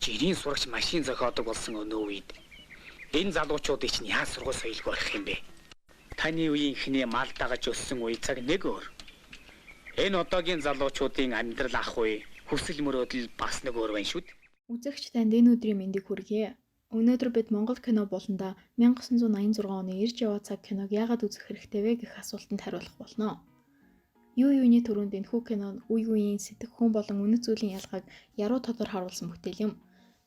Жирийн сурагч машин зохиодог болсон өнөө үед энэ залуучуудыг чинь яаж сургууль соёлгүй болох юм бэ? Таны үеийнхний мал дагаж өссөн үе цаг нэг өөр. Энэ одоогийн залуучуудын амьдрал ах үе, хүсэл мөрөөдөл бас нэг өөр байна шүү дээ. Үзэгч танд энэ өдрийн мэндийг хүргье. Өнөөдөр бид Монгол кино буланда 1986 оны Ирж яваа цаг киног яагаад үзэх хэрэгтэй вэ гэх асуултанд хариулах болно. Юу юуны түрүүнд энэхүү кино нь үе үеийн сэтгэхүйн болон үнэт зүйлийн ялгааг яруу тодор харуулсан бүтээл юм.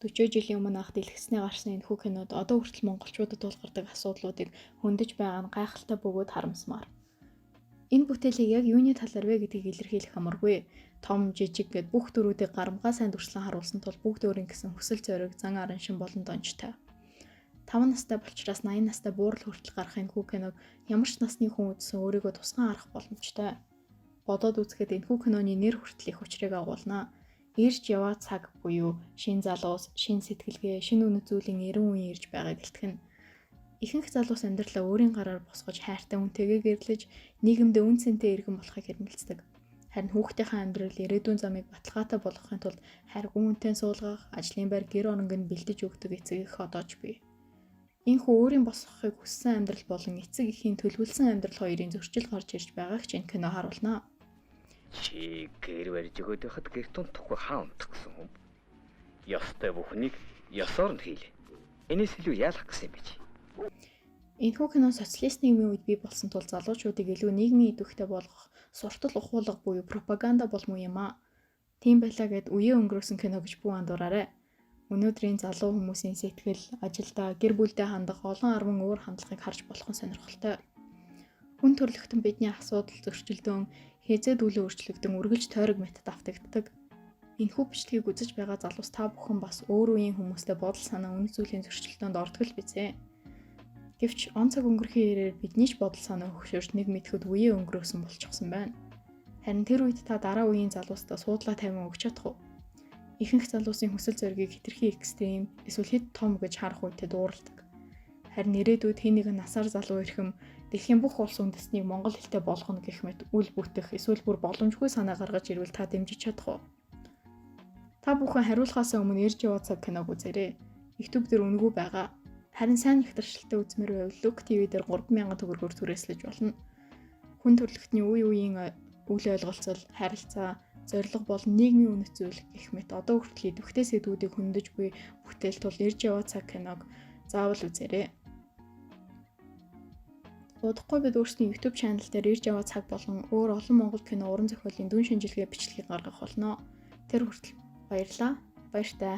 40 жилийн өмнө анх дэлгэцнээ гарсан энэхүү кинод одоо хүртэл монголчуудад тулгардаг асуудлуудыг хөндөж байгаа нь гайхалтай бөгөөд харамсмаар. Энэ бүтээлийг яг юуны талаар вэ гэдгийг илэрхийлэх амаргүй. Том, жижиг гэд бүх дүрүүдийг гарамгаа сайн дүрслэн харуулсан тул бүгд өөрийн гэсэн хүсэл зориг, зан араншин болон донжтой. 5 настай болчраас 80 настай буурал хүртэл гарах энэхүү киног ямар ч насны хүн үзсэн өөрийгөө тусган харах боломжтой. Бодоод үзэхэд энэхүү киноны нэр хүртэл их учрыг агуулна. Ирж яваа цаг буюу шин залуус, шин сэтгэлгээ, шин үнэт зүйлийн 90 үеийн ирж байгааг илтгэнэ. Ихэнх залуус амьдралаа өөрийн гараар босгож хайртай хүнтэйгээ гэрлэж нийгэмдээ үн цэнтэй иргэн болохыг хэрмэлцдэг. Харин хүүхдийнхээ амьдрал ирээдүйн замыг баталгаатай болгохын тулд хайргүй хүнтэй суулгах, ажлын байр гэр оронг нь бэлдэж өгдөг эцэг их одоо ч бий. Энэхүү өөрийн босгохыг хүссэн амьдрал болон эцэг эхийн төлөвлөсөн амьдрал хоёрын зөрчил гарч ирж байгааг ч энэ кино харуулна. Чи гэр барьж өгөөд байхад гэрт унтахгүй хаа унтах гэсэн юм. Ёстой бүхнийг ёсоор нь хийлээ. Энэс илүү яалах гэсэн юм бэ чи? Энэхүү кино социалист нийгмийн үед бий болсон тул залуучуудыг илүү нийгмийн идэвхтэй болгох суртал ухуулга буюу пропаганда болмоо юм аа. Тийм байлаа гэд үеэ өнгөрөөсөн кино гэж бүү андуураарай. Өнөөдрийн залуу хүмүүсийн сэтгэл, ажилдаа, гэр бүлдээ хандах олон арван өөр хандлагыг харж болох нь сонирхолтой. Хүн төрөлхтөн бидний асуудал зөрчилдөөн хэзээ дүүлээ өөрчлөгдөн үргэлж тойрог мэт давтагддаг. Энэхүү бичлэгийг үзэж байгаа залуус та бүхэн бас өөр үеийн хүмүүстэй бодол санаа үнэт зүйлийн зөрчилдөөнд ордог л бизээ. Гэвч он цаг өнгөрөхийн хэрээр бидний ч бодол санаа хөгшөрч нэг мэдэхэд үеэ өнгөрөөсөн болчихсон байна. Харин тэр үед та дараа үеийн залуустаа суудлаа тавин өгч чадах уу? Ихэнх залуусын хүсэл зоригийг хэтэрхий экстрим эсвэл хэд том гэж харах үедээ дууралдаг. Харин ирээдүйд хэн нэгэн насаар залуу эрхэм дэлхийн бүх улс үндэстнийг монгол хэлтэй болгоно гэх мэт үл бүтэх эсвэл бүр боломжгүй санаа гаргаж ирвэл та дэмжиж чадах уу? Та бүхэн хариулахаас өмнө Ирж яваа цаг киног үзээрэй. YouTube дээр үнэгүй байгаа. Харин сайн нягтршилтай үзмээр байвал Look TV дээр 3000 төгрөгөөр түрээслэж болно. Хүн төрөлхтний үе үеийн үл ойлголцол, харилцаа, зорилго болон нийгмийн үнэт зүйл гэх мэт одоо хүртэл идэвхтэй сэдвүүдийг хөндөж буй бүтээл тул Ирж яваа цаг киног заавал үзээрэй. Удахгүй бид өөрсдийн YouTube channel дээр Ирж яваа цаг болон өөр олон монгол кино уран зохиолын дүн шинжилгээ бичлэгийг гаргах болно. Тэр хүртэл баярлалаа. Баяртай.